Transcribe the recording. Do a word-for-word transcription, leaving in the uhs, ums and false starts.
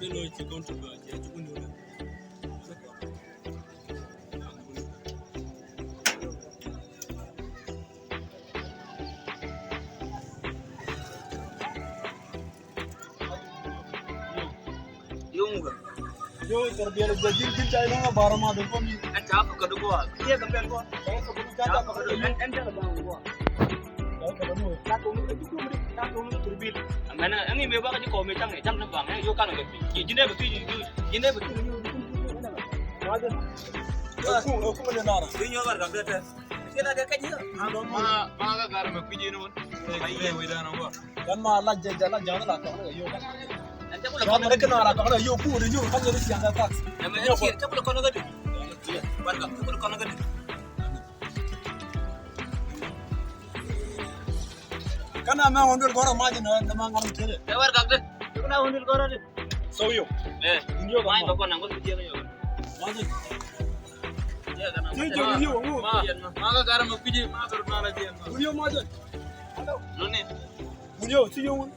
Yung. Yo, terbiar gua jin kin cai nong bara ma de komi. An ta ka du gua. Iya ka pen gua. An ta ka du. An ta ka bang gua. Amɛn ɛŋ imɛ bak ji̱ kɔmɛ caŋ ɛ caŋ ni baŋ ɛ yo kan kɛ pi ji̱ nɛ bɛ tui̱ ji̱ nɛ bɛ tui̱. Ku ku ne nara. Ti nyɔ bar ka bɛ tɛ. Ti na kɛ kɛ ji̱. Ma ma ka gar mɛ kui̱ ji̱ ni wun. Kɛ kɛ wei dan gua. Kan ma la jɛ jɛ la jɛ la kɔn kɛ yo kan. An ta ku la kɔn kɛ nara kɔn kɛ yo ku ne yo kan kɛ siang kɛ tax. Ɛmɛ ɛ ti ta ku la kɔn kɛ di. Bar ka ta ku la kɔn kɛ di. Kana mɛ wä ndul gɔrɔ majin na ma ŋarum tele. Ɛ wɛr gak de. Kana wä ndul gɔrɔ de. So yo. Ɛ. Yo ma ba kɔn na ngol mi jɛ yo. Majin. Ti jɛ yo wo. Ma ma ka gara ma kuji ma tor na la jɛ. Yo majin. Lone. Yo ti yo.